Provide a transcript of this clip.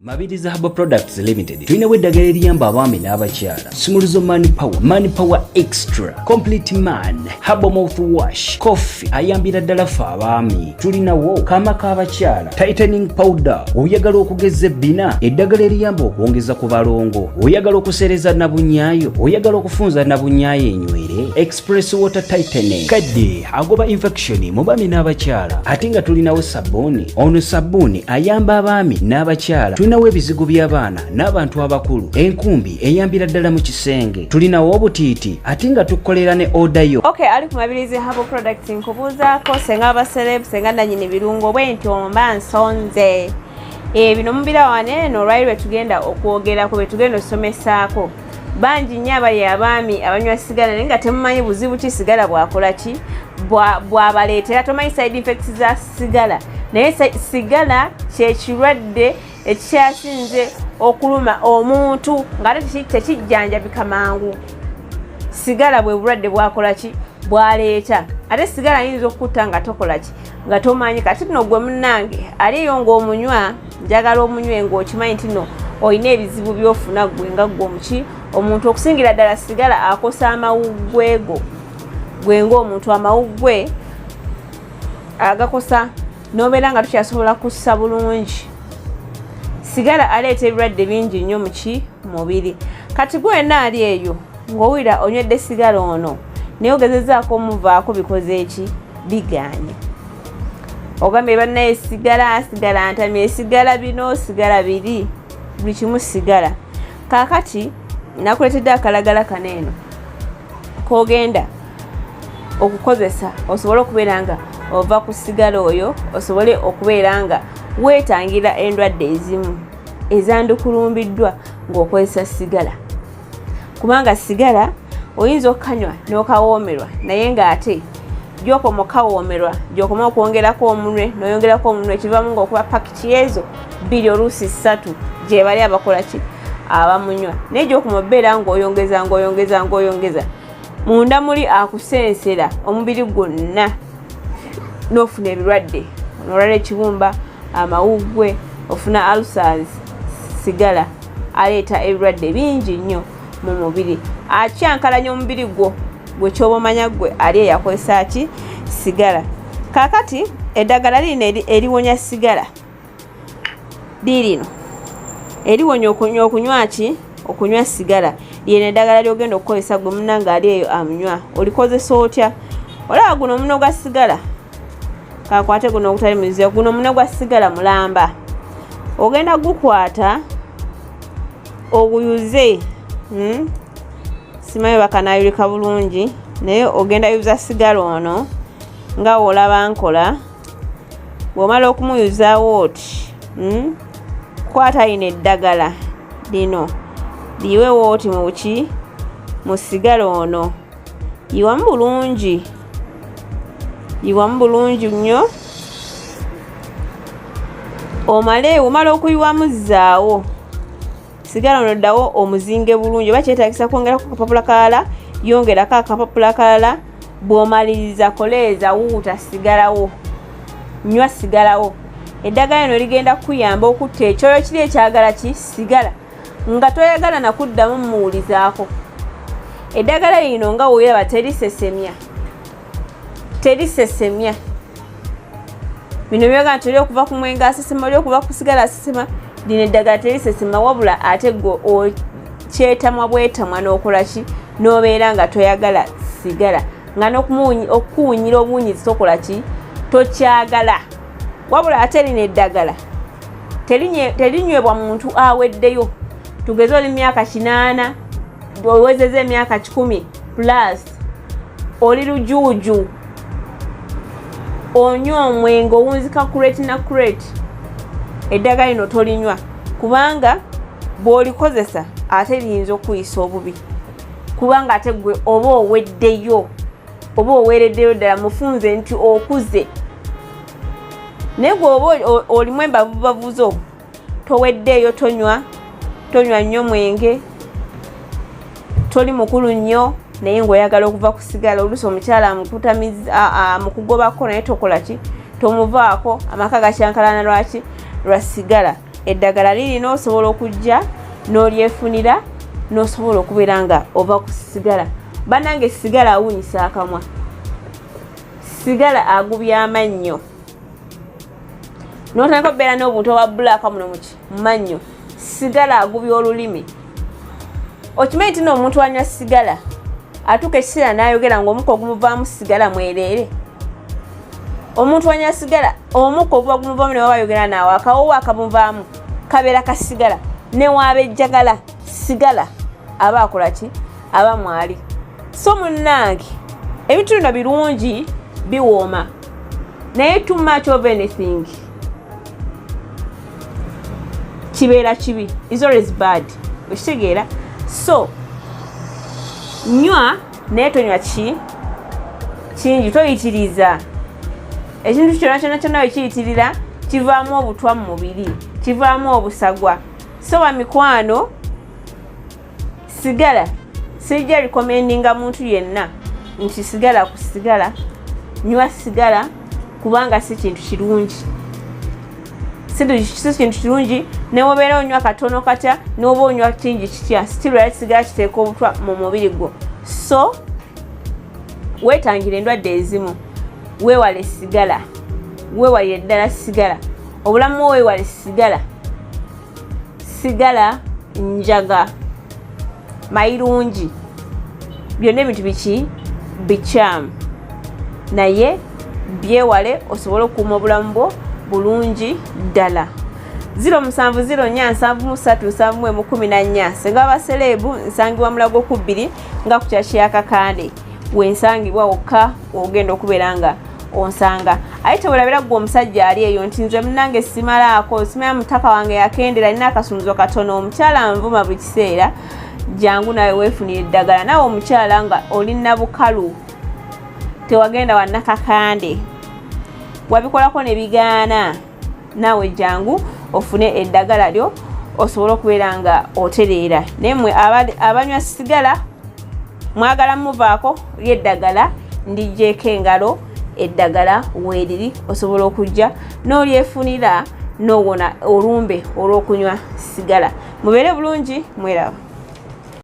Mabirizi Herbal Products Limited tulinawo eddagala eriyamba abaami n'abakyala: Sumuluzo Man Power, Man Power Extra, Complete Man, Herbal Mouth Wash, Coffee ayambira ddala ffe abaami. Tulinawo kaama k'abakyala, Tightening Powder, oyagala okugeza ebbina, eddagala eriyamba okwongeza ku balongo, oyagala okuseereza nabunyaayo, oyagala okufunza nabunyaayo enywere, Express Water Tightening, kadde agoba infection mu baami n'abakyala. Ate nga tulinawo sabbuuni, ono sabbuuni ayamba abaami n'abakyala. Tulinawo ebizigo by'abaana n'abantu abakulu, enkumbi eyambira ddala mu kisenge. Tulinawo obutiiti ate nga tukolera ne order yo. Okay, ali ku Mabirizi Herbal Products, nkubuuzaako senga aba celeb, senga nanyini birungo bwe ntyo mba nsonze. Bino mubira wano eno olwali lwe tugenda okwogerako, bwe tugenda okusomesaako. Bangi nnyo abali abaami abanywa sigala naye nga temumanyi buzibu ki sigala bwakola ki bwabaleetera. Tomanyi side effects za sigala, naye sigala kyekirwadde ekikyasinze okuluma omuntu ng'ate tekijjanjabika mangu. Sigala bwe bulwadde bwakola ki, bwaleeta. Ate sigala ayinza okukutta nga tokola ki, nga tomanyi. Kati nno gwe munnange aliyo ng'omunywa, njagala omunywe ng'okimanyi nti no olina ebizibu byofuna gwe nga gwe omuki omuntu. Okusingira ddala sigala akosa amawuggwe go gwe ng'omuntu, amawuggwe agakosa n'obeera nga tukyasobola kussa bulungi. Sigala aleeta ebirwadde bingi nnyo muki mubiri. Kati gwe ali eyo ng'owulira onywedde sigala ono naye ogezezaako omuvaako, bikoze eki, biganye. Ogambye bannaye sigala, sigala ntamye, sigala bino, sigala biri, buli kimu sigala. Kaakati nakuleetedde akalagala kano eno kogenda okukozesa osobole okubeera nga ova ku sigala oyo, osobole okubeera nga weetangira endwadde ezimu ezandikulumbiddwa ng'okozesa sigala. Kubanga sigala oyinza okukanywa n'okawoomerwa, naye ng'ate gyokoma okawoomerwa, gyokoma okwongerako omunwe n'oyongerako omunwe, kivamu ng'okuba pakiti ezo bbiri, oluusi ssatu, gye bali abakola ki, abamunywa. Naye gyokoma obeera ng'oyongeza, ng'oyongeza, ng'oyongeza, munda muli akusensera omubiri gwonna n'ofuna ebirwadde, olwala ekibumba, amawuggwe, ofuna ulcers. Sigala aleeta ebirwadde bingi nnyo mu mubiri, akyankalanya omubiri gwo gwe kyoba omanya gwe ali eyakozesa ki sigala. Kaakati eddagala lino eriwonya sigala liirino, eriwonya okunywa ki, okunywa sigala. Lyeno eddagala lyogenda okukozesa gwe munange ali eyo amunywa. Olikozesa otya? Olaba guno omuno gwa sigala, kakwate guno ogutali muzibu. Guno omuno gwa sigala mulamba, ogenda gukwata oguyuze, Simanyi bakanayulika bulungi, naye ogenda yuza sigala ono nga wolaba nkola. Bw'omala okumuyuzaawo oti, Kwata lino eddagala lino, liwewo oti muki mu sigala ono. Yiwamu bulungi, yiwamu bulungi nnyo. Omale omala okuyiwamu, zzaawo sigala ono, ddawo omuzinge bulungi. Oba kyetagisa kwongerako akapapula kalala, yongerako akapapula kalala. Bw'omaliriza koleeza, wuuta sigalawo, nywa sigalawo. Eddagala lino ligenda kukuyamba okutta ekyoyo kiri ekyagala ki sigala, nga toyagala nakuddamu muwulizaako. Eddagala lino nga weeraba terisesemya, terisesemya. Bino byoga nti oli okuva ku mwenge asesema, oli okuva ku sigala asesema, lino eddagala terisesema. Wabula ate gwe okyetamwa bwetamwa n'okola ki, n'obeera nga toyagala sigala, nga n'okuwunyira obuwunyizi tokola ki, tokyagala. Wabula ate lino eddagala terinywebwa muntu aweddeyo. Tugeze oli myaka 80, owezeza emyaka 100 plus, oli lujuuju, onywa omwenge, owunzika crate na crate, eddagala lino tolinywa, kubanga bw'olikozesa ate liyinza okuyisa obubi, kubanga ate gwe oba oweddeyo, oba oweereddeyo ddala mufunze nti okuze. Naye gwe oba olimu embavubavuzo, toweddeeyo, tonywa, tonywa nnyo mwenge, toli mukulu nnyo, naye ng'oyagala okuva ku sigala. Oluusi omukyala amukugobako, naye tokola ki, tomuvaako, amaka gakyankalana. Lwaki? Lwa sigala. Eddagala lirina, osobola okujja n'olyefunira n'osobola okubeera nga ova ku sigala. Bannange, sigala awunyisa akamwa, sigala agubya amannyo notandika okubeera n'obuntu obwa black muno muki mumannyo. Sigala agubya olulimi. Okimanyi nti n'omuntu anywa sigala atuuka ekiseera n'ayogera ng'omukka ogumuvaamu sigala mwereere? Omuntu anywa sigala, omukka oguba gumuvaamu ne waba ayogera naawe, akawoowo akamuvaamu kabeera ka sigala. Newaaba ejjagala sigala aba akola ki? Aba mwali. So munnange, ebintu bino birungi, biwooma, naye too much of anything kibeera kibi, is always bad, okitegeera? So nywa, naye tonywa ki kingi, toyitiriza. Ekintu kyona kyona kyona wekiyitirira kivaamu obutwa mu mubiri, kivaamu obusagwa. So bamikwano, sigala sijja recommendinga muntu yenna nti sigala ku sigala, nywa sigala, kubanga si kintu kirungi, si kintu kirungi. Newobeera onywa katono katya, newoba onywa kingi kitya, still era kisigala kiteeka obutwa mu mubiri gwo. So weetangira endwadde ezimu, weewale sigala, weewalire ddala sigala, obulamu bwo weewale sigala. Sigala, njaga, mayirungi, byonna ebintu biki bikyamu, naye byewale osobole okukuuma obulamu bwo bulungi ddala. 0704737114. Senga ba celeb, nsangibwa Mulago ku 2, nga ku kyaki ya Kakande wensangibwa wokka, ogenda okubeera nga onsanga. Aye tewerabira gwe omusajja ali eyo nti nze munange simalaako, simala, mutaka wange yakendera, nina akasunzo katono, omukyala nvuma buli kiseera, jangu nawe weefunira eddagala. Naawe omukyala nga oli nabukalu, tewagenda wa Nakakande, wabikolako ne bigaana, naawe jangu ofune eddagala lyo osobole okubeera nga otereera. Naye mwe abanywa sigala mwagala muvaako, lyeddagala ndijjeeko engalo, eddagala weeriri, osobola okujja n'olyefunira n'owona olumbe olw'okunywa sigala. Mubeere bulungi, mweraba.